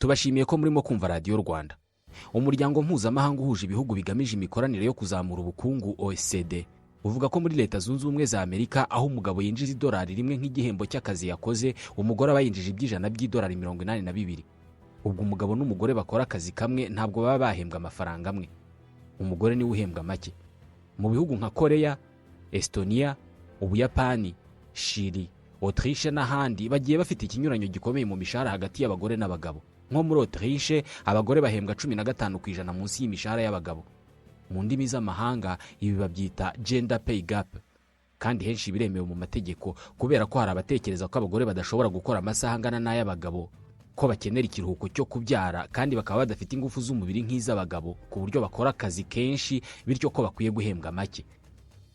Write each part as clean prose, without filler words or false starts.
Tubashimiye ko murimo kumva Radiyo Rwanda. Umuryango mpuzamahanga uhuje ibihugu bigamije imikoranire yo kuzamura ubukungu, OECD, uvuga ko muri Leta Zunze Ubumwe za Amerika, aho umugabo yinjiza idolari 1 nk'igihembo cy'akazi yakoze, umugore aba yinjije iby'ijana by'idolari 82. Ubwo umugabo n'umugore bakora akazi kamwe ntabwo baba bahembwa amafaranga amwe, umugore niwe uhembwa make. Mu bihugu nka Koreya, Estonia, Ubuyapani, Shiri, Autriche n'ahandi, bagiye bafite ikinyuranyo gikomeye mu mishahara hagati y'abagore n'abagabo. Nko muri Autriche, abagore bahembwa 15% munsi y'imishahara y'abagabo. Mu ndimi z'amahanga ibi babyita gender pay gap, kandi henshi biremewe mu mategeko, kubera ko hari abatekereza ko abagore badashobora gukora amasaha angana n'ay'abagabo, ko bakenera ikiruhuko cyo kubyara, kandi bakaba badafite ingufu z'umubiri nk'iz'abagabo ku buryo bakora akazi kenshi, bityo ko bakwiye guhembwa make.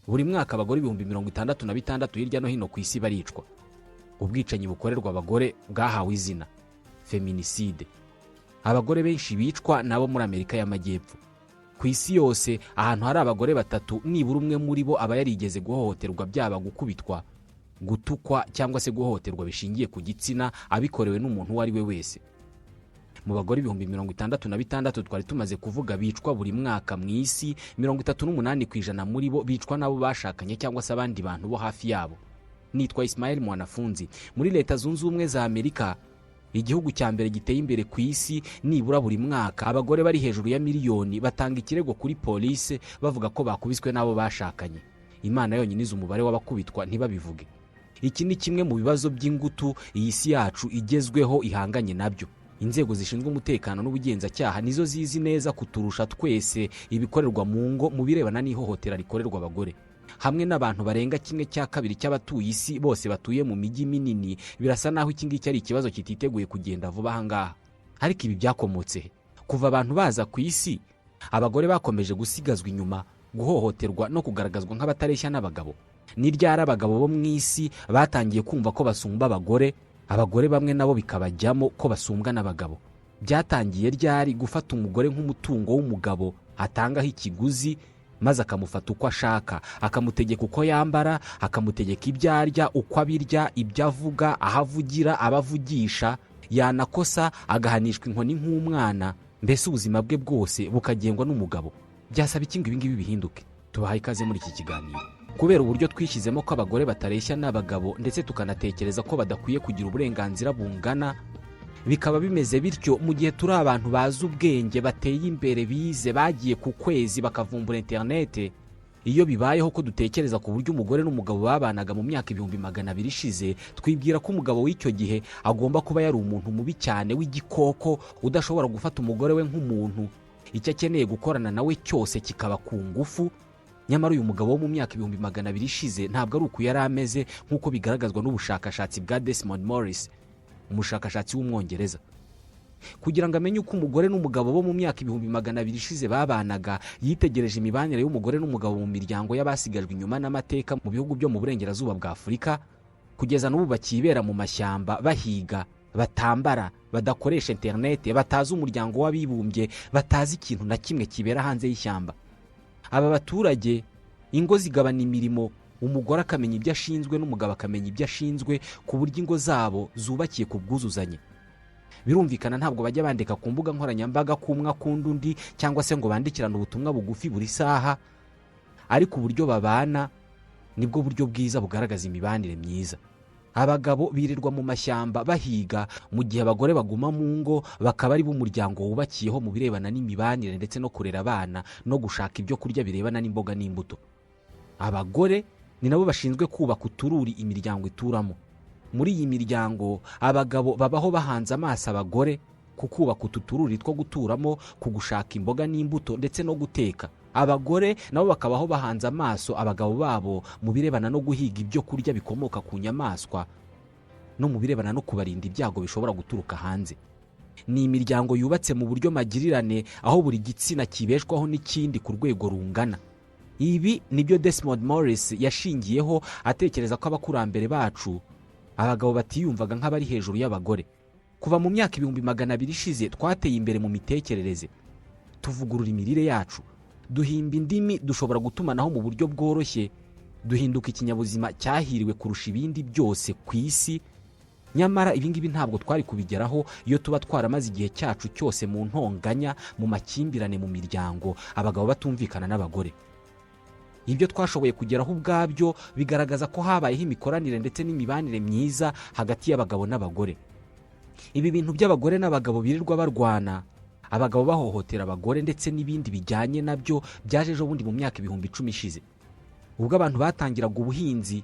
Buri mwaka abagore 66,000 hirya no hino ku isi baricwa. Ubwicanyi bukorerwa abagore bwahawe izina féminicide. Abagore benshi bicwa nabo muri Amerika y'Amajyepfo. Ku isi yose, ahantu hari abagore batatu, nibura umwe muri bo aba yarigeze guhohoterwa, byaba gukubitwa, gutukwa cyangwa se guhohoterwa bishingiye ku gitsina, abikorewe n'umuntu uwo ari we wese. Mu bagore 66,000 twari tumaze kuvuga bicwa buri mwaka mu isi, 38% muri bo bicwa n'abo bashakanye cyangwa se abandi bantu bo hafi yabo. Nitwa Ismael Mwanafunzi. Muri Leta Zunze Ubumwe za Amerika, igihugu cya mbere giteye imbere ku isi, nibura buri mwaka abagore bari hejuru ya miliyoni batanga ikirego kuri polisi bavuga ko bakubiswe n'abo bashakanye. Imana yonyine izi umubare w'abakubitwa ntibabivuge. Iki ni kimwe mu bibazo by'ingutu iyi si yacu igezweho ihanganye nabyo. Inzego zishinzwe umutekano n'ubugenzacyaha nizo zizi neza kuturusha twese ibikorerwa mu ngo mu birebana n'ihohotera rikorerwa abagore. Hamwe n'abantu barenga kimwe cya kabiri cy'abatuye isi bose batuye mu mijyi minini, birasa naho iki ngiki ari ikibazo kititeguye kugenda vuba aha ngaha. Ariko ibi byakomotse he? Kuva abantu baza ku isi, abagore bakomeje gusigazwa inyuma, guhohoterwa no kugaragazwa nk'abatareshya n'abagabo. Ni ryari abagabo bo mu isi batangiye kumva ko basumba abagore, abagore bamwe nabo bikabajyamo ko basumbwa n'abagabo? Byatangiye ryari gufata umugore nk'umutungo w'umugabo atangaho ikiguzi, maze akamufata uko ashaka, akamutegeka uko yambara, akamutegeka ibyo arya, uko abirya, ibyo avuga, aho avugira, abo avugisha, yanakosa agahanishwa inkoni nk'umwana, mbese ubuzima bwe bwose bukagengwa n'umugabo? Byasaba iki ngo ibi ngibi bihinduke? Tubahaye ikaze muri iki kiganiro. Kubera uburyo twishyizemo ko abagore batareshya n'abagabo, ndetse tukanatekereza ko badakwiye kugira uburenganzira bungana, bikaba bimeze bityo mu gihe turi abantu bazi ubwenge, bateye imbere, bize, bagiye ku kwezi, bakavumbura interinete, iyo bibayeho ko dutekereza ku buryo umugore n'umugabo babanaga mu myaka 200,000 ishize, twibwira ko umugabo w'icyo gihe agomba kuba yari umuntu mubi cyane w'igikoko, udashobora gufata umugore we nk'umuntu, icyo akeneye gukorana nawe cyose kikaba ku ngufu. Nyamara uyu mugabo wo mu myaka 200,000 ishize ntabwo ari uku yari ameze, nk'uko bigaragazwa n'ubushakashatsi bwa Desmond Morris, umushakashatsi w'Umwongereza. Kugira ngo amenye uko umugore n'umugabo bo mu myaka 200,000 ishize babanaga, yitegereje imibanire y'umugore n'umugabo mu miryango y'abasigajwe inyuma n'amateka mu bihugu byo mu burengerazuba bwa Afurika, kugeza n'ubu bakibera mu mashyamba bahiga, batambara, badakoresha interinete, batazi Umuryango w'Abibumbye, batazi ikintu na kimwe kibera hanze y'ishyamba. Aba baturage, ingo zigabana imirimo, umugore akamenya ibyo ashinzwe n'umugabo akamenya ibyo ashinzwe, ku buryo ingo zabo zubakiye ku bwuzuzanye. Birumvikana, ntabwo bajya bandika ku mbuga nkoranyambaga ko umwe akunda undi, cyangwa se ngo bandikirane ubutumwa bugufi buri saha, ariko uburyo babana nibwo buryo bwiza bugaragaza imibanire myiza. Abagabo birirwa mu mashyamba bahiga, mu gihe abagore baguma mu ngo, bakaba ari bo umuryango wubakiyeho mu birebana n'imibanire ndetse no kurera abana no gushaka ibyo kurya birebana n'imboga n'imbuto. Abagore ni nabo bashinzwe kubaka utururi imiryango ituramo. Muri iyi miryango, abagabo babaho bahanze amaso abagore ku kubaka utu tururi two guturamo, ku gushaka imboga n'imbuto ndetse no guteka. Abagore nabo bakabaho bahanze amaso abagabo babo mu birebana no guhiga ibyo kurya bikomoka ku nyamaswa no mu birebana no kubarinda ibyago bishobora guturuka hanze. Ni imiryango yubatse mu buryo magirirane, aho buri gitsina kibeshwaho n'ikindi ku rwego rungana. Ibi nibyo Desmond Morris yashingiyeho atekereza ko abakurambere bacu, abagabo, batiyumvaga nk'abari hejuru y'abagore. Kuva mu myaka 200,000 ishize, twateye imbere mu mitekerereze, tuvugurura imirire yacu, duhimba indimi, dushobora gutumanaho mu buryo bworoshye, duhinduka ikinyabuzima cyahiriwe kurusha ibindi byose ku isi. Nyamara ibi ngibi ntabwo twari kubigeraho iyo tuba twaramaze igihe cyacu cyose mu ntonganya, mu makimbirane mu miryango, abagabo batumvikana n'abagore. Ibyo twashoboye kugeraho ubwabyo bigaragaza ko habayeho imikoranire ndetse n'imibanire myiza hagati y'abagabo n'abagore. Ibi bintu by'abagore n'abagabo birirwa barwana, abagabo bahohotera abagore ndetse n'ibindi bijyanye nabyo byaje ejo bundi mu myaka 10,000 ishize, ubwo abantu batangiraga ubuhinzi,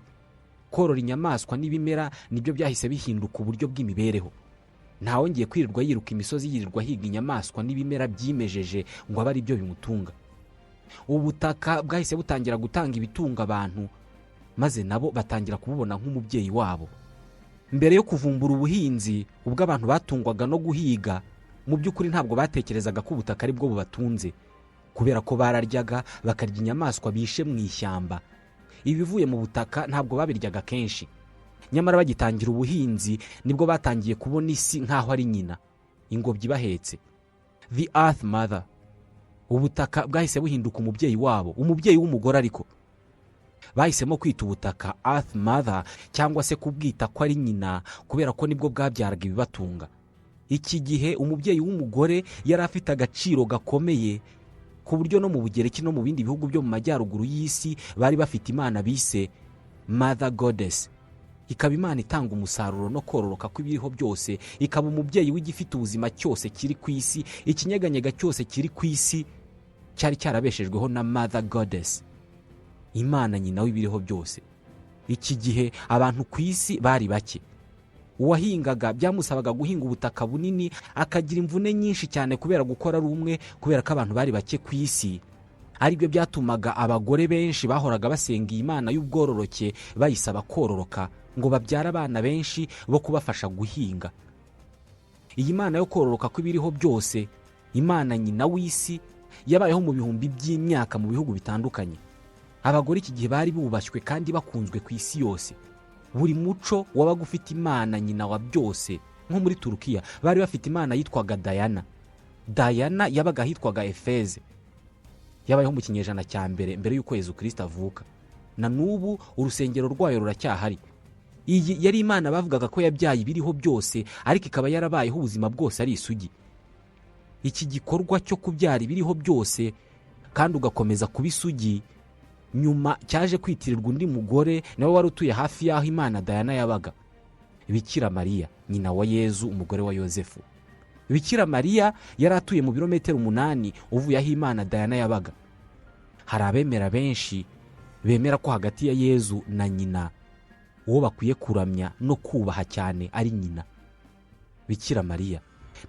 korora inyamaswa n'ibimera, nibyo byahise bihinduka uburyo bw'imibereho. Ntawongeye kwirirwa yiruka imisozi yirirwa ahiga inyamaswa n'ibimera byimejeje ngo abe ari byo bimutunga. Ubutaka bwahise butangira gutanga ibitunga abantu, maze nabo batangira kububona nk'umubyeyi wabo. Mbere yo kuvumbura ubuhinzi, ubwo abantu batungwaga no guhiga, mu by'ukuri ntabwo batekerezaga ko ubutaka ari bwo bubatunze, kubera ko bararyaga bakarya inyamaswa bishe mu ishyamba. Ibivuye mu butaka ntabwo babiryaga kenshi. Nyamara bagitangira ubuhinzi nibwo batangiye kubona isi nk'aho ari nyina, ingobyi bahetse, the earth mother. Ubutaka bwahise buhinduka umubyeyi wabo, umubyeyi w'umugore. Ariko bahisemo kwita ubutaka earth mother cyangwa se kubwita ko ari nyina, kubera ko nibwo bwabyaraga ibibatunga. Iki gihe umubyeyi w'umugore yari afite agaciro gakomeye, ku buryo no mu Bugereki no mu bindi bihugu byo mu majyaruguru y'isi bari bafite imana bise mother goddess, ikaba imana itanga umusaruro no kororoka kw'ibiriho byose, ikaba umubyeyi w'igifite ubuzima cyose kiri ku isi. Ikinyeganyega cyose kiri ku isi cyari cyarabeshejweho na mother goddess, imana nyina w'ibiriho byose. Iki gihe abantu ku isi bari bake. Uwahingaga byamusabaga guhinga ubutaka bunini, akagira imvune nyinshi cyane kubera gukora ari umwe, kubera ko abantu bari bake ku isi. Aribyo byatumaga abagore benshi bahoraga basenga iyi mana y'ubwororoke, bayisaba kororoka ngo babyare abana benshi bo kubafasha guhinga. Iyi mana yo kororoka kw'ibiriho byose, imana nyina w'isi, yabayeho mu bihumbi by'imyaka mu bihugu bitandukanye. Abagore iki gihe bari bubashywe kandi bakunzwe ku isi yose. Buri muco wabaga ufite imana nyina wa byose. Nko muri Turukiya bari bafite imana yitwaga Dayana. Dayana yabaga ahitwaga Efeze, yabayeho mu kinyejana cya mbere mbere y'uko Yezu Kristo avuka. Na n'ubu urusengero rwayo ruracyahari. Iyi yari imana bavugaga ko yabyaye ibiriho byose, ariko ikaba yarabayeho ubuzima bwose ari isugi. Iki gikorwa cyo kubyara ibiriho byose kandi ugakomeza kuba isugi, nyuma cyaje kwitirirwa undi mugore nawe wari utuye hafi y'aho imana Dayana yabaga, Bikira Mariya nyina wa Yezu, umugore wa Yozefu. Bikira Mariya yari atuye mu birometero 8 uvuye aho imana Dayana yabaga. Hari abemera benshi bemera ko hagati ya Yezu na nyina uwo bakwiye kuramya no kubaha cyane ari nyina, Bikira Mariya.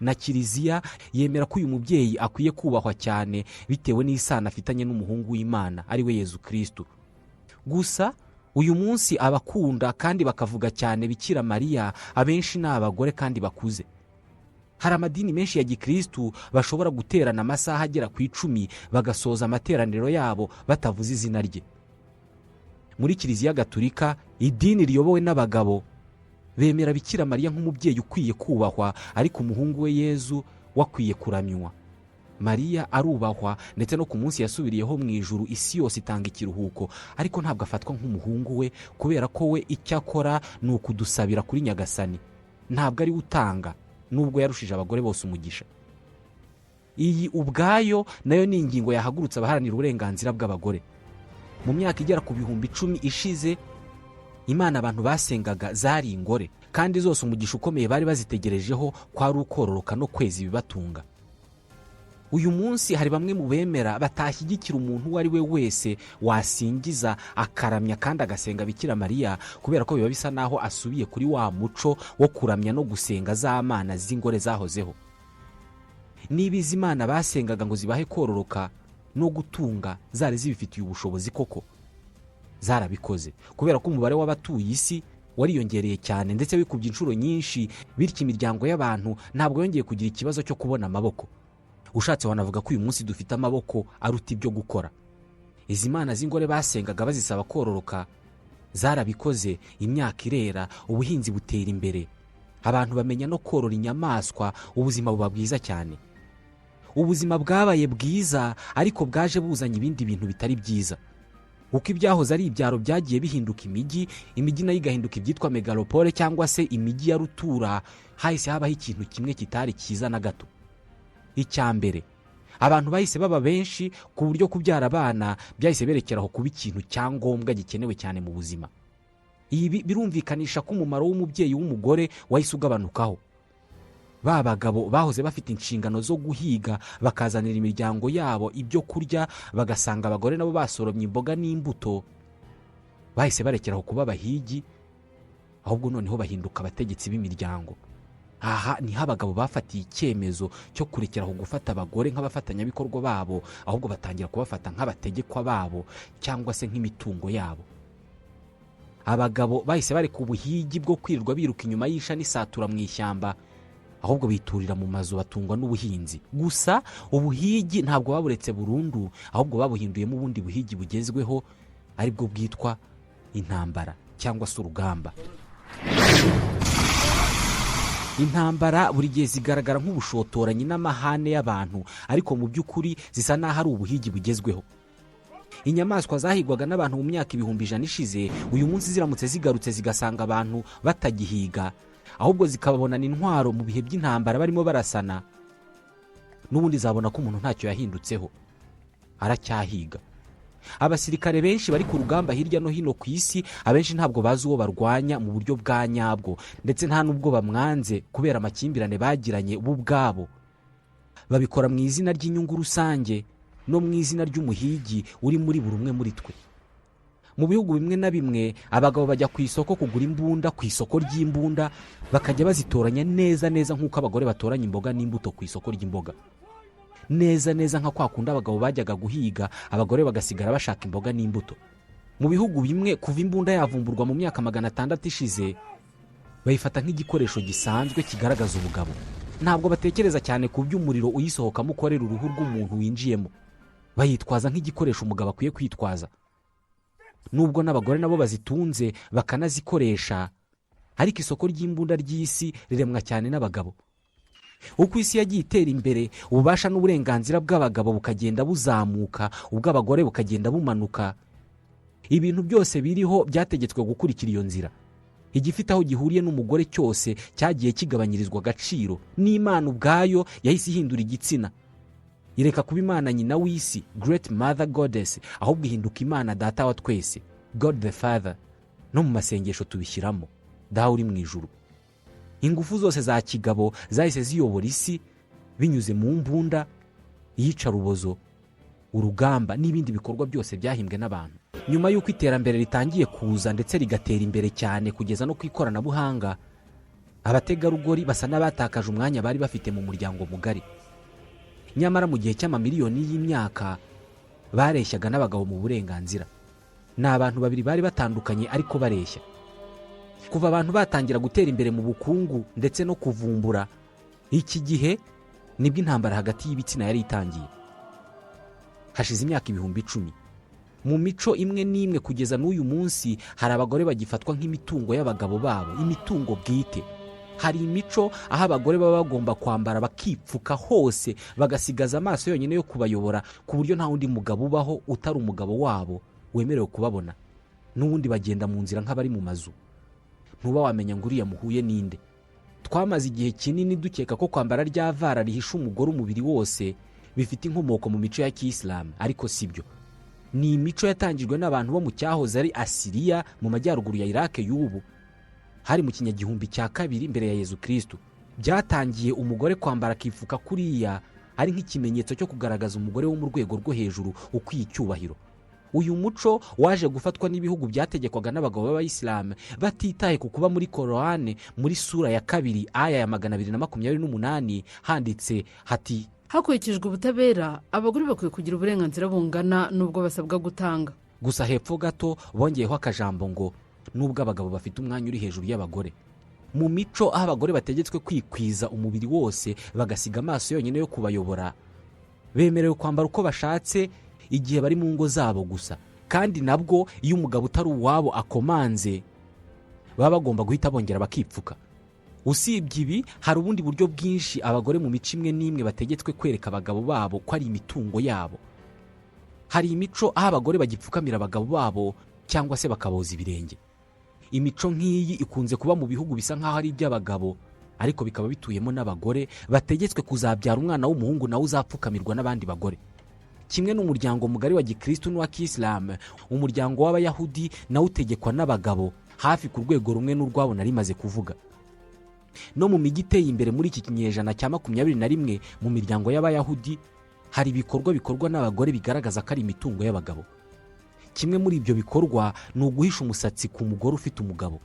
Na Kiliziya yemera ko uyu mubyeyi akwiye kubahwa cyane bitewe n'isano afitanye n'umuhungu w'Imana ari we Yezu Kristo. Gusa uyu munsi abakunda kandi bakavuga cyane Bikira Mariya abenshi ni abagore kandi bakuze. Hari amadini menshi ya gikristu bashobora guterana amasaha agera ku 10 bagasoza amateraniro yabo batavuze izina rye. Muri Kiliziya Gatulika, idini riyobowe n'abagabo, bemera Bikira Mariya nk'umubyeyi ukwiye kubahwa, ariko umuhungu we Yezu wakwiye kuramywa. Mariya arubahwa ndetse no ku munsi yasubiriyeho mu ijuru isi yose itanga ikiruhuko, ariko ntabwo afatwa nk'umuhungu we, kubera ko we icyo akora ni ukudusabira kuri Nyagasani. Ntabwo ari we utanga, nubwo yarushije abagore bose umugisha. Iyi ubwayo nayo ni ingingo yahagurutse abaharanira uburenganzira bw'abagore. Mu myaka igera ku 10,000 ishize, imana abantu basengaga zari ingore, kandi zose umugisha ukomeye bari bazitegerejeho kwari ukororoka no kweza ibibatunga. Uyu munsi hari bamwe mu bemera batashyigikira umuntu uwo ari we wese wasingiza akaramya kandi agasenga Bikira Mariya, kubera ko biba bisa naho asubiye kuri wa muco wo kuramya no gusenga za mana z'ingore zahozeho. Niba izi mana basengaga ngo zibahe kororoka no gutunga zari zibifitiye ubushobozi koko, zarabikoze, kubera ko umubare w'abatuye isi wariyongereye cyane ndetse wikubye inshuro nyinshi, bityo imiryango y'abantu ntabwo yongeye kugira ikibazo cyo kubona amaboko. Ushatse wanavuga ko uyu munsi dufite amaboko aruta ibyo gukora. Izi mana z'ingore basengaga bazisaba kororoka zarabikoze, imyaka irera, ubuhinzi butera imbere, abantu bamenya no korora inyamaswa, ubuzima buba bwiza cyane. Ubuzima bwabaye bwiza, ariko bwaje buzanye ibindi bintu bitari byiza. Uko ibyahoze ari ibyaro byagiye bihinduka imijyi, imijyi nayo igahinduka ibyitwa megalopole cyangwa se imijyi ya rutura, hahise habaho ikintu kimwe kitari cyiza na gato. Icya mbere, abantu bahise baba benshi ku buryo kubyara abana byahise berekeraho kuba ikintu cyangombwa gikenewe cyane mu buzima. Ibi birumvikanisha ko umumaro w'umubyeyi w'umugore wahise ugabanukaho. Ba bagabo bahoze bafite inshingano zo guhiga bakazanira imiryango yabo ibyo kurya, bagasanga abagore nabo basoromye imboga n'imbuto, bahise barekeraho kuba abahigi, ahubwo noneho bahinduka abategetsi b'imiryango. Aha niho abagabo bafatiye icyemezo cyo kurekeraho gufata abagore nk'abafatanyabikorwa babo, ahubwo batangira kubafata nk'abategekwa babo cyangwa se nk'imitungo yabo. Abagabo bahise bareka ubuhigi bwo kwirirwa biruka inyuma y'isha n'isatura mu ishyamba, ahubwo biturira mu mazu batungwa n'ubuhinzi. Gusa ubuhigi ntabwo baburetse burundu, ahubwo babuhinduyemo ubundi buhigi bugezweho, aribwo bwitwa intambara cyangwa se urugamba. Intambara buri gihe zigaragara nk'ubushotoranyi n'amahane y'abantu, ariko mu by'ukuri zisa n'aho ari ubuhigi bugezweho. Inyamaswa zahigwaga n'abantu mu myaka 100,000 ishize, uyu munsi ziramutse zigarutse zigasanga abantu batagihiga, ahubwo zikababonana intwaro mu bihe by'intambara barimo barasana, n'ubundi zabona ko umuntu ntacyo yahindutseho, aracyahiga. Abasirikare benshi bari ku rugamba hirya no hino ku isi, abenshi ntabwo bazi uwo barwanya mu buryo bwa nyabwo, ndetse nta n'ubwo bamwanze kubera amakimbirane bagiranye bo ubwabo. Babikora mu izina ry'inyungu rusange no mu izina ry'umuhigi uri muri buri umwe muri twe. Mu bihugu bimwe na bimwe abagabo bajya ku isoko kugura imbunda ku isoko ry'imbunda, bakajya bazitoranya neza neza nk'uko abagore batoranya imboga n'imbuto ku isoko ry'imboga. Neza neza nka kwa kundi abagabo bajyaga guhiga, abagore bagasigara bashaka imboga n'imbuto. Mu bihugu bimwe kuva imbunda yavumburwa mu myaka 600 ishize, bayifata nk'igikoresho gisanzwe kigaragaza ubugabo. Ntabwo batekereza cyane ku by'umuriro uyisohokamo ukorera uruhu rw'umuntu winjiyemo, bayitwaza nk'igikoresho umugabo akwiye kwitwaza. Nubwo n'abagore nabo bazitunze bakanazikoresha, ariko isoko ry'imbunda ry'isi riremwa cyane n'abagabo. Uko isi yagiye itera imbere, ububasha n'uburenganzira bw'abagabo bukagenda buzamuka, ubw'abagore bukagenda bumanuka. Ibintu byose biriho byategetswe gukurikira iyo nzira. Igifite aho gihuriye n'umugore cyose cyagiye kigabanyirizwa agaciro, n'Imana ubwayo yahise ihindura igitsina, ireka kuba Imana nyina w'isi, Great Mother Goddess, ahubwo ihinduka Imana data wa twese, God the Father. No mu masengesho tubishyiramo, Dawe uri mu ijuru. Ingufu zose za kigabo zahise ziyobora isi binyuze mu mbunda, iyicarubozo, urugamba n'ibindi bikorwa byose byahimbwe n'abantu. Nyuma y'uko iterambere ritangiye kuza ndetse rigatera imbere cyane kugeza no ku ikoranabuhanga, abategarugori basa n'abatakaje umwanya bari bafite mu muryango mugari. Nyamara mu gihe cy'amamiliyoni y'imyaka bareshyaga n'abagabo mu burenganzira. Ni abantu babiri bari batandukanye ariko bareshya. Kuva abantu batangira gutera imbere mu bukungu ndetse no kuvumbura, iki gihe nibwo intambara hagati y'ibitsina yari itangiye. Hashize imyaka 10,000. Mu mico imwe n'imwe kugeza n'uyu munsi hari abagore bagifatwa nk'imitungo y'abagabo babo, imitungo bwite. Hari imico aho abagore baba bagomba kwambara bakipfuka hose, bagasigaza amaso yonyine yo kubayobora, ku buryo nta wundi mugabo ubaho utari umugabo wabo wemerewe kubabona. N'ubundi bagenda mu nzira nk'abari mu mazu, ntuba wamenya ngo uriya muhuye ninde. Twamaze igihe kinini dukeka ko kwambara rya vara rihisha umugore umubiri wose bifite inkomoko mu mico ya kiyisilamu, ariko si byo. Ni imico yatangijwe n'abantu bo mu cyahoze ari Asiriya mu majyaruguru ya Iraq y'ubu, hari mu kinyagihumbi cya 2 mbere ya Yezu Kristo. Byatangiye umugore kwambara akifuka kuriya ari nk'ikimenyetso cyo kugaragaza umugore wo mu rwego rwo hejuru ukwiye icyubahiro. Uyu muco waje gufatwa n'ibihugu byategekwaga n'abagabo b'abayisilamu batitaye ku kuba muri Korane muri sura ya 2 aya ya 228 handitse hati: hakurikijwe ubutabera abagore bakwiye kugira uburenganzira bungana n'ubwo basabwa gutanga. Gusa hepfo gato bongeyeho akajambo ngo nubwo abagabo bafite umwanya uri hejuru y'abagore. Mu mico aho abagore bategetswe kwikwiza umubiri wose bagasiga amaso yonyine yo kubayobora, bemerewe kwambara uko bashatse igihe bari mu ngo zabo gusa, kandi nabwo iyo umugabo utari uwabo akomanze baba bagomba guhita bongera bakipfuka. Usibye ibi, hari ubundi buryo bwinshi abagore mu mico imwe n'imwe bategetswe kwereka abagabo babo ko ari imitungo yabo. Hari imico aho abagore bagipfukamira abagabo babo cyangwa se bakaboza ibirenge. Imico nk'iyi ikunze kuba mu bihugu bisa nk'aho ari iby'abagabo, ariko bikaba bituyemo n'abagore bategetswe kuzabyara umwana w'umuhungu nawe uzapfukamirwa n'abandi bagore. Kimwe n'umuryango mugari wa gikristu n'uwa kisilamu, umuryango w'abayahudi nawe utegekwa n'abagabo hafi ku rwego rumwe n'urwabo nari maze kuvuga. No mu mijyi iteye imbere muri iki kinyejana cya 21, mu miryango y'abayahudi hari ibikorwa bikorwa n'abagore bigaragaza ko ari imitungo y'abagabo. Kimwe muri ibyo bikorwa ni uguhisha umusatsi ku mugore ufite umugabo.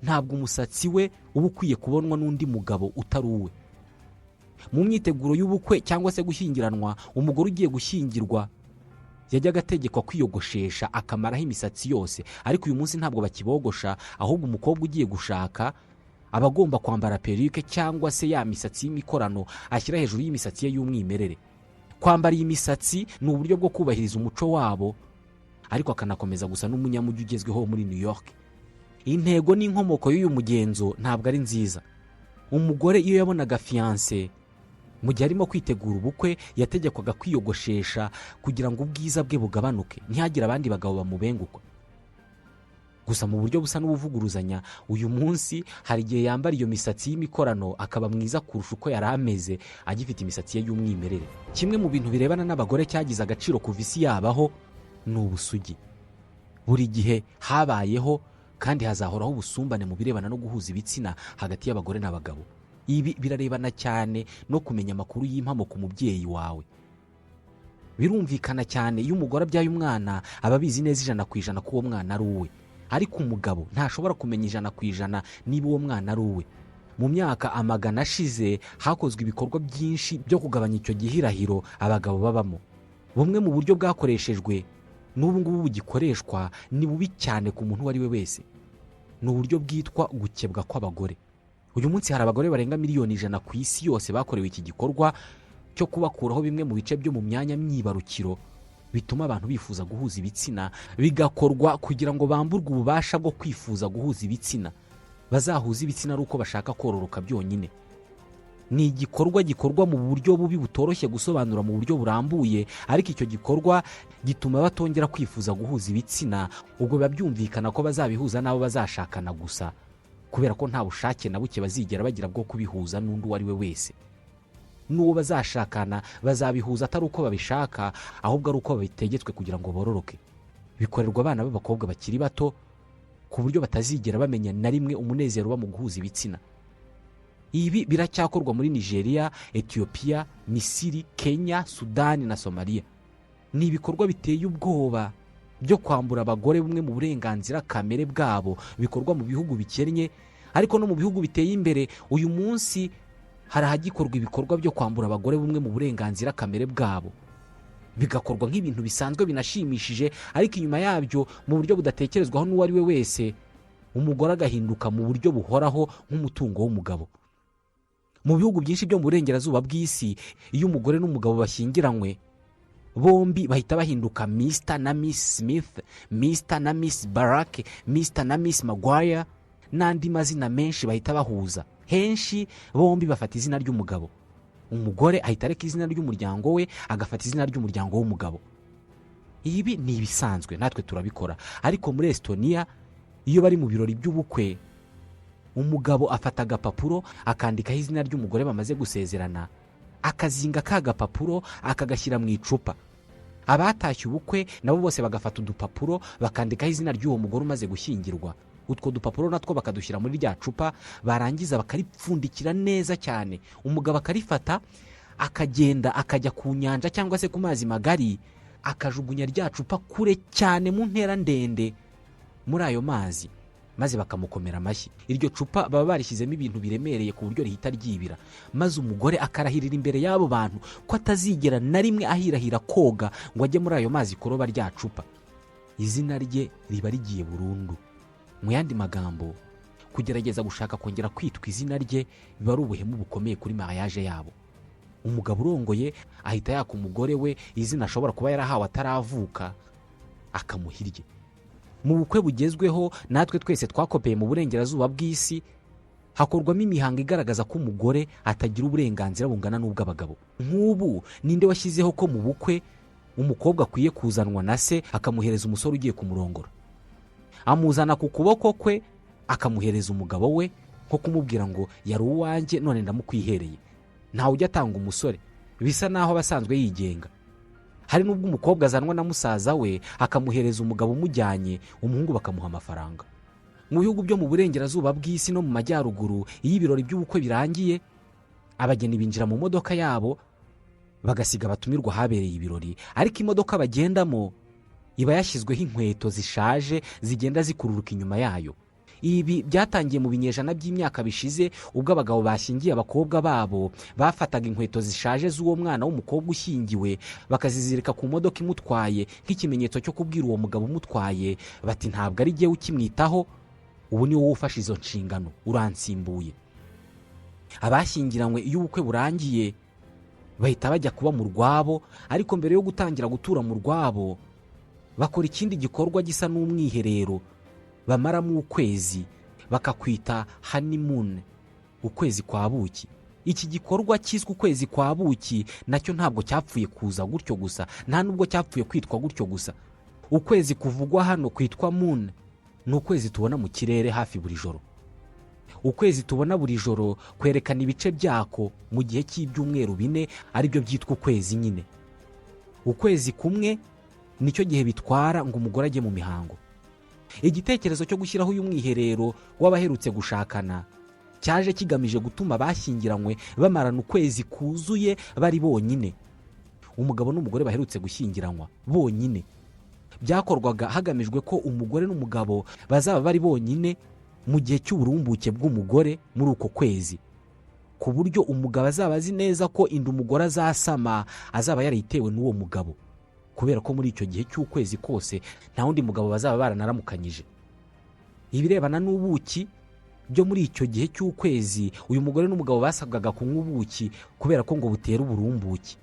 Ntabwo umusatsi we uba ukwiye kubonwa n'undi mugabo utari uwe. Mu myiteguro y'ubukwe cyangwa se gushyingiranwa, umugore ugiye gushyingirwa yajyaga ategekwa kwiyogoshesha akamaraho imisatsi yose, ariko uyu munsi ntabwo bakibogosha, ahubwo umukobwa ugiye gushaka aba agomba kwambara perruque cyangwa se ya misatsi y'imikorano ashyira hejuru y'imisatsi ye y'umwimerere. Kwambara iyi misatsi ni uburyo bwo kubahiriza umuco wabo, ariko akanakomeza gusa n'umunyamujyi ugezweho muri New York. Intego n'inkomoko y'uyu mugenzo ntabwo ari nziza. Umugore iyo yabonaga fiancé mu gihe arimo kwitegura ubukwe, yategekwaga kwiyogoshesha kugira ngo ubwiza bwe bugabanuke, ntihagire abandi bagabo bamubenguka. Gusa mu buryo busa n'ubuvuguruzanya, uyu munsi hari igihe yambara iyo misatsi y'imikorano akaba mwiza kurusha uko yari ameze agifite imisatsi ye y'umwimerere. Kimwe mu bintu birebana n'abagore cyagize agaciro kuva isi yabaho ni ubusugi. Buri gihe habayeho kandi hazahoraho ubusumbane mu birebana no guhuza ibitsina hagati y'abagore n'abagabo. Ibi birarebana cyane no kumenya amakuru y'impamo ku mubyeyi wawe. Birumvikana cyane iyo umugore abyaye umwana aba abizi neza 100% ko uwo mwana ari uwe, ariko umugabo ntashobora kumenya 100% niba uwo mwana ari uwe. Mu myaka amagana ashize hakozwe ibikorwa byinshi byo kugabanya icyo gihirahiro abagabo babamo. Bumwe mu buryo bwakoreshejwe n'ubu ngubu bugikoreshwa ni bubi cyane ku muntu uwo ari we wese. Ni uburyo bwitwa gukebwa kw'abagore. Uyu munsi hari abagore barenga 100,000,000 ku isi yose bakorewe iki gikorwa cyo kubakuraho bimwe mu bice byo mu myanya myibarukiro bituma abantu bifuza guhuza ibitsina, bigakorwa kugira ngo bamburwe ububasha bwo kwifuza guhuza ibitsina, bazahuze ibitsina ari uko bashaka kororoka byonyine. Ni igikorwa gikorwa mu buryo bubi butoroshye gusobanura mu buryo burambuye, ariko icyo gikorwa gituma batongera kwifuza guhuza ibitsina. Ubwo biba byumvikana ko bazabihuza n'abo bazashakana gusa, kubera ko nta bushake na buke bazigera bagira bwo kubihuza n'undi uwo ari we wese. N'uwo bazashakana bazabihuza atari uko babishaka, ahubwo ari uko babitegetswe kugira ngo bororoke. Bikorerwa abana b'abakobwa bakiri bato ku buryo batazigera bamenya na rimwe umunezero uba mu guhuza ibitsina. Ibi biracyakorwa muri Nigeria, Ethiopia, Misiri, Kenya, Sudani na Somalia. Ni ibikorwa biteye ubwoba byo kwambura abagore bumwe mu burenganzira kamere bwabo, bikorwa mu bihugu bikennye, ariko no mu bihugu biteye imbere uyu munsi hari ahagikorwa ibikorwa byo kwambura abagore bumwe mu burenganzira kamere bwabo, bigakorwa nk'ibintu bisanzwe binashimishije, ariko inyuma yabyo mu buryo budatekerezwaho n'uwo ari we wese, umugore agahinduka mu buryo buhoraho nk'umutungo w'umugabo. Mu bihugu byinshi byo mu burengerazuba bw'isi, iyo umugore n'umugabo bashyingiranywe, bombi bahita bahinduka Mr na Miss Smith, Mr na Miss Barack, Mr na Miss Maguire n'andi mazina menshi bahita bahuza. Henshi bombi bafata izina ry'umugabo. Umugore ahita areka izina ry'umuryango we agafata izina ry'umuryango w'umugabo. Ibi ni ibisanzwe, natwe turabikora. Ariko muri Estonia iyo bari mu birori by'ubukwe, umugabo afata agapapuro akandikaho izina ry'umugore bamaze gusezerana, akazinga ka gapapuro akagashyira mu icupa. Abatashye ubukwe nabo bose bagafata udupapuro bakandikaho izina ry'uwo mugore umaze gushyingirwa. Utwo dupapuro natwo bakadushyira muri rya cupa, barangiza bakaripfundikira neza cyane. Umugabo akarifata akagenda akajya ku nyanja cyangwa se ku mazi magari, akajugunya rya cupa kure cyane mu ntera ndende muri ayo mazi, maze bakamukomera amashyi. Iryo cupa baba barishyizemo ibintu biremereye ku buryo rihita ryibira, maze umugore akarahirira imbere y'abo bantu ko atazigera na rimwe ahirahira koga ngo ajye muri ayo mazi kuroba rya cupa. Izina rye riba rigiye burundu. Mu yandi magambo, kugerageza gushaka kongera kwitwa izina rye biba ari ubuhemu bukomeye kuri mariage yabo. Umugabo urongoye ahita yaka umugore we izina ashobora kuba yarahawe ataravuka, akamuha irye. Mu bukwe bugezweho natwe twese twakopeye mu burengerazuba bw'isi, hakorwamo imihango igaragaza ko umugore atagira uburenganzira bungana n'ubw'abagabo. Nk'ubu ninde washyizeho ko mu bukwe Umukobwa akwiye kuzanwa na se, akamuhereza umusore ugiye kumurongora. Amuzana ku kuboko kwe, akamuhereza umugabo we, nko kumubwira ngo: "Yari uwanjye, none ndamukwihereye." Ntawe ujya atanga umusore, bisa naho aba asanzwe yigenga. Hari n'ubwo umukobwa azanwa na musaza we, akamuhereza umugabo umujyanye, umuhungu bakamuha amafaranga. Mu bihugu byo mu burengerazuba bw'isi no mu majyaruguru, iyo ibirori by'ubukwe birangiye, abageni binjira mu modoka yabo, bagasiga abatumirwa ahabereye ibirori, ariko imodoka bagendamo iba yashyizweho inkweto zishaje zigenda zikururuka inyuma yayo. Ibi byatangiye mu binyejana by'imyaka bishize, ubwo abagabo bashyingiye abakobwa babo bafataga inkweto zishaje z'uwo mwana w'umukobwa ushyingiwe, bakazizirika ku modoka imutwaye, nk'ikimenyetso cyo kubwira uwo mugabo umutwaye bati: "Ntabwo ari jyewe ukimwitaho, ubu ni wowe ufashe izo nshingano, uransimbuye." Abashyingiranywe, iyo ubukwe burangiye, bahita bajya kuba mu rwabo, ariko mbere yo gutangira gutura mu rwabo bakora ikindi gikorwa gisa n'umwiherero bamaramo ukwezi, bakakwita honeymoon, ukwezi kwa buki. Iki gikorwa cyiswe ukwezi kwa buki nacyo ntabwo cyapfuye kuza gutyo gusa, nta nubwo cyapfuye kwitwa gutyo gusa. Ukwezi kuvugwa hano kwitwa moon ni ukwezi tubona mu kirere hafi buri joro. Ukwezi tubona buri joro kwerekana ibice byako mu gihe cy'ibyumweru 4, aribyo byitwa ukwezi nyine. Ukwezi kumwe nicyo gihe bitwara ngo umugore ajye mu mihango. Igitekerezo cyo gushyiraho uyu mwiherero w'abaherutse gushakana cyaje kigamije gutuma abashyingiranywe bamarana ukwezi kuzuye bari bonyine, umugabo n'umugore baherutse gushyingiranwa bonyine. Byakorwaga hagamijwe ko umugore n'umugabo bazaba bari bonyine mu gihe cy'uburumbuke bw'umugore muri uko kwezi, ku buryo umugabo azaba azi neza ko inda umugore azasama azaba yarayitewe n'uwo mugabo, kubera ko muri icyo gihe cy'ukwezi kose nta wundi mugabo bazaba baranaramukanyije. Ibirebana n'ubuki byo muri icyo gihe cy'ukwezi, uyu mugore n'umugabo basabwaga kunywa ubuki kubera ko ngo butera uburumbuke.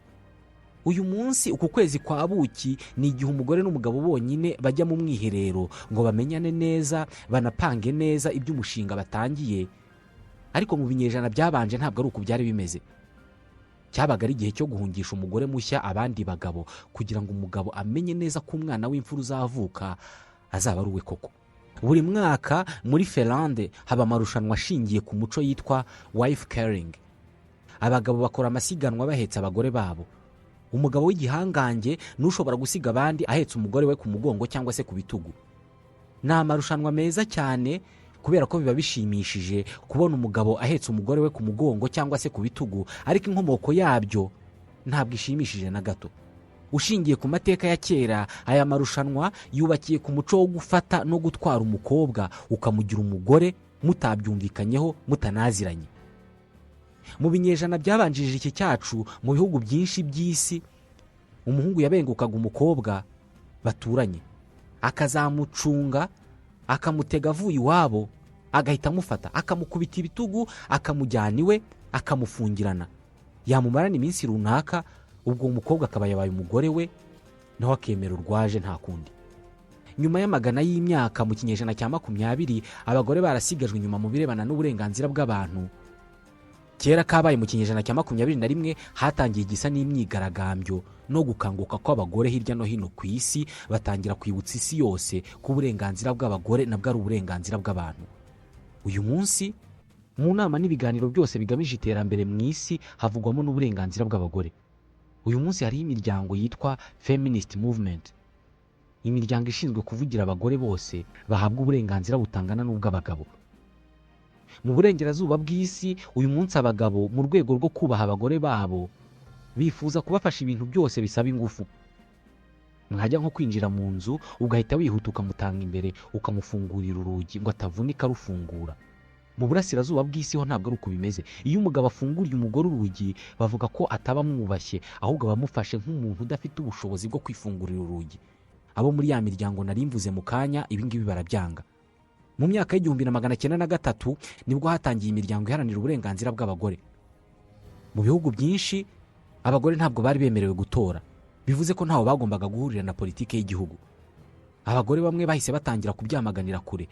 Uyu munsi, uku kwezi kwa buki ni igihe umugore n'umugabo bonyine bajya mu mwiherero ngo bamenyane neza, banapange neza iby'umushinga batangiye. Ariko mu binyejana byabanje ntabwo ari uku byari bimeze. Cyabaga ari igihe cyo guhungisha umugore mushya abandi bagabo, kugira ngo umugabo amenye neza ko umwana w'imfura uzavuka azaba ari uwe koko. Buri mwaka muri Finlande haba amarushanwa ashingiye ku muco yitwa wife carrying. Abagabo bakora amasiganwa bahetse abagore babo. Umugabo w'igihangange n'ushobora gusiga abandi ahetse umugore we ku mugongo cyangwa se ku bitugu. Ni amarushanwa meza cyane kubera ko biba bishimishije kubona umugabo ahetse umugore we ku mugongo cyangwa se ku bitugu, ariko inkomoko yabyo ntabwo ishimishije na gato. Ushingiye ku mateka ya kera, aya marushanwa yubakiye ku muco wo gufata no gutwara umukobwa ukamugira umugore mutabyumvikanyeho, mutanaziranye. Mu binyejana byabanjirije iki cyacu, mu bihugu byinshi by'isi, umuhungu yabengukaga umukobwa baturanye, akazamucunga, akamutega avuye iwabo, agahita amufata, akamukubita ibitugu, akamujyana iwe, akamufungirana. Yamumarana iminsi runaka, ubwo uwo mukobwa akaba yabaye umugore we, nawe akemera urwaje, nta kundi. Nyuma y'amagana y'imyaka, mu kinyejana cya 20, abagore barasigajwe inyuma mu birebana n'uburenganzira bw'abantu. Kera kabaye, mu kinyejana cya 21 hatangiye igisa n'imyigaragambyo no gukanguka kw'abagore hirya no hino ku isi, batangira kwibutsa isi yose ko uburenganzira bw'abagore nabwo ari uburenganzira bw'abantu. Uyu munsi, mu nama n'ibiganiro byose bigamije iterambere mu isi, havugwamo n'uburenganzira bw'abagore. Uyu munsi hariho imiryango yitwa feminist movement, imiryango ishinzwe kuvugira abagore bose bahabwa uburenganzira butangana n'ubw'abagabo. Mu burengerazuba bw'isi, uyu munsi abagabo, mu rwego rwo kubaha abagore babo, bifuza kubafasha ibintu byose bisaba ingufu. Mwajya nko kwinjira mu nzu, ugahita wihuta ukamutanga imbere, ukamufungurira urugi ngo atavunika arufungura. Mu burasirazuba bw'isi ho ntabwo ari uko bimeze. Iyo umugabo afunguriye umugore urugi, bavuga ko ataba amwubashye, ahubwo aba amufashe nk'umuntu udafite ubushobozi bwo kwifungurira urugi. Abo muri ya miryango nari mvuze mu kanya, ibi ngibi barabyanga. Mu myaka y'1903 nibwo hatangiye imiryango iharanira uburenganzira bw'abagore. Mu bihugu byinshi abagore ntabwo bari bemerewe gutora, bivuze ko ntawe bagombaga guhurira na politiki y'igihugu. Abagore bamwe bahise batangira kubyamaganira kure.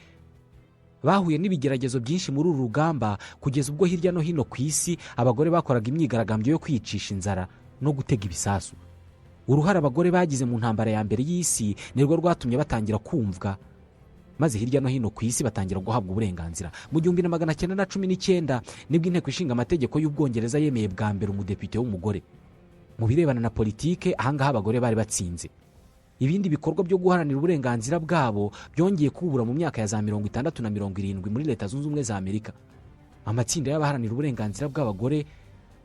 Bahuye n'ibigeragezo byinshi muri uru rugamba, kugeza ubwo hirya no hino ku isi abagore bakoraga imyigaragambyo yo kwiyicisha inzara no gutega ibisasu. Uruhare abagore bagize mu ntambara ya mbere y'isi nirwo rwatumye batangira kumvwa, maze hirya no hino ku isi batangira guhabwa uburenganzira. Mu 1919 nibwo Inteko Ishinga Amategeko y'Ubwongereza yemeye bwa mbere umudepite w'umugore. Mu birebana na politike, ahangaha abagore bari batsinze. Ibindi bikorwa byo guharanira uburenganzira bwabo byongeye kubura mu myaka ya za 60 na 70 muri Leta Zunze Ubumwe za Amerika. Amatsinda y'abaharanira uburenganzira bw'abagore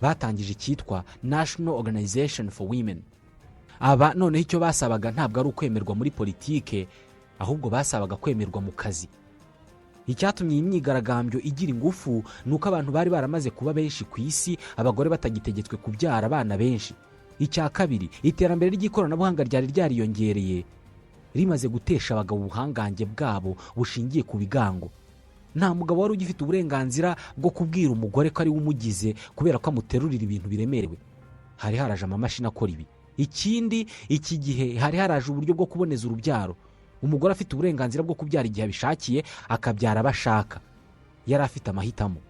batangije icyitwa National Organization for Women. Aba noneho icyo basabaga ntabwo ari ukwemerwa muri politike, ahubwo basabaga kwemerwa mu kazi. Icyatumye iyi myigaragambyo igira ingufu ni uko abantu bari baramaze kuba benshi ku isi, abagore batagitegetswe kubyara abana benshi. Icya kabiri, iterambere ry'ikoranabuhanga ryari ryariyongereye, rimaze gutesha abagabo ubuhangange bwabo bushingiye ku bigango. Nta mugabo wari ugifite uburenganzira bwo kubwira umugore ko ari we umugize kubera ko amuterurira ibintu biremerewe. Hari haraje amamashini akora ibi. Ikindi, iki gihe hari haraje uburyo bwo kuboneza urubyaro. Umugore afite uburenganzira bwo kubyara igihe abishakiye, akabyara abo ashaka, yari afite amahitamo.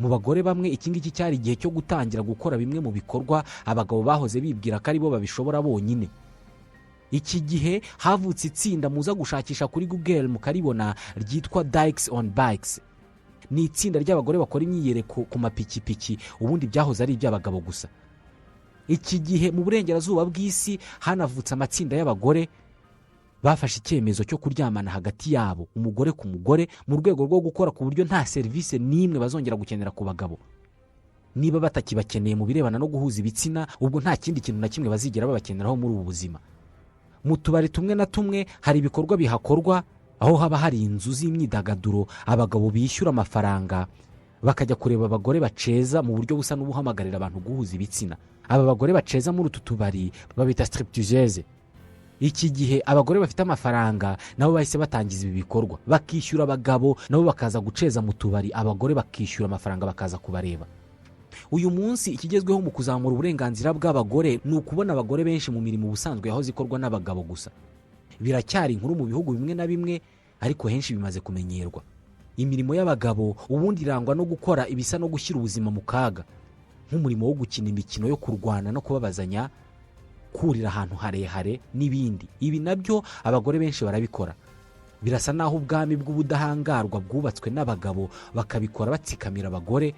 Mu bagore bamwe, iki ngiki cyari igihe cyo gutangira gukora bimwe mu bikorwa abagabo bahoze bibwira ko aribo babishobora bonyine. Iki gihe havutse itsinda muza gushakisha kuri Google mukaribona, ryitwa Dykes on Bikes. Ni itsinda ry'abagore bakora imyiyereko ku mapikipiki, ubundi byahoze ari iby'abagabo gusa. Iki gihe mu burengerazuba bw'isi hanavutse amatsinda y'abagore bafashe icyemezo cyo kuryamana hagati yabo, umugore ku mugore, mu rwego rwo gukora ku buryo nta serivisi n'imwe bazongera gukenera ku bagabo. Niba batakibakeneye mu birebana no guhuza ibitsina, ubwo nta kindi kintu na kimwe bazigera babakeneraho muri ubu buzima. Mu tubari tumwe na tumwe hari ibikorwa bihakorwa, aho haba hari inzu z'imyidagaduro abagabo bishyura amafaranga bakajya kureba abagore baceza mu buryo busa n'ubuhamagarira abantu guhuza ibitsina. Aba bagore baceza muri utu tubari babita stripteaseuses. Iki gihe abagore bafite amafaranga nabo bahise batangiza ibi bikorwa, bakishyura abagabo nabo bakaza guceza mu tubari, abagore bakishyura amafaranga bakaza kubareba. Uyu munsi ikigezweho mu kuzamura uburenganzira bw'abagore ni ukubona abagore benshi mu mirimo ubusanzwe yahoze ikorwa n'abagabo gusa. Biracyari inkuru mu bihugu bimwe na bimwe, ariko henshi bimaze kumenyerwa. Imirimo y'abagabo ubundi irangwa no gukora ibisa no gushyira ubuzima mu kaga, nk'umurimo wo gukina imikino yo kurwana no kubabazanya, kurira ahantu harehare n'ibindi. Ibi nabyo abagore benshi barabikora. Birasa n'aho ubwami bw'ubudahangarwa bwubatswe n'abagabo bakabikora batsikamira abagore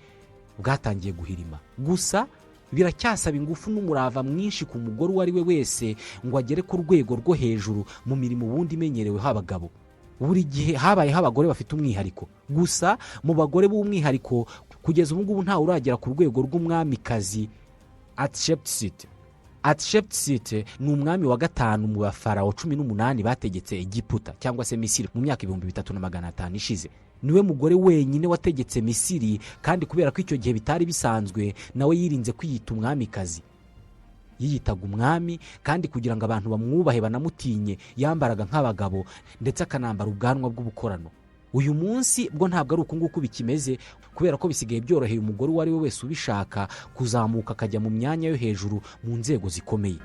bwatangiye guhirima. Gusa biracyasaba ingufu n'umurava mwinshi ku mugore uwo ari we wese ngo agere ku rwego rwo hejuru mu mirimo ubundi imenyereweho abagabo. Buri gihe habayeho abagore bafite umwihariko. Gusa mu bagore b'umwihariko, kugeza ubu ngubu ntawe uragera ku rwego rw'umwamikazi Hatshepsut. Hatshepsut ni umwami wa gatanu mu bafarawo 18 bategetse Egiputa cyangwa se Misiri mu myaka 3500 ishize. Niwe mugore wenyine wategetse Misiri, kandi kubera ko icyo gihe bitari bisanzwe, nawe yirinze kwiyita umwamikazi, yiyitaga umwami. Kandi kugira ngo abantu bamwubahe banamutinye, yambaraga nk'abagabo ndetse akanambara ubwanwa bw'ubukorano. Uyu munsi bwo ntabwo ari uku nguku bikimeze, kubera ko bisigaye byoroheye umugore uwo ari we wese ubishaka kuzamuka akajya mu myanya yo hejuru mu nzego zikomeye.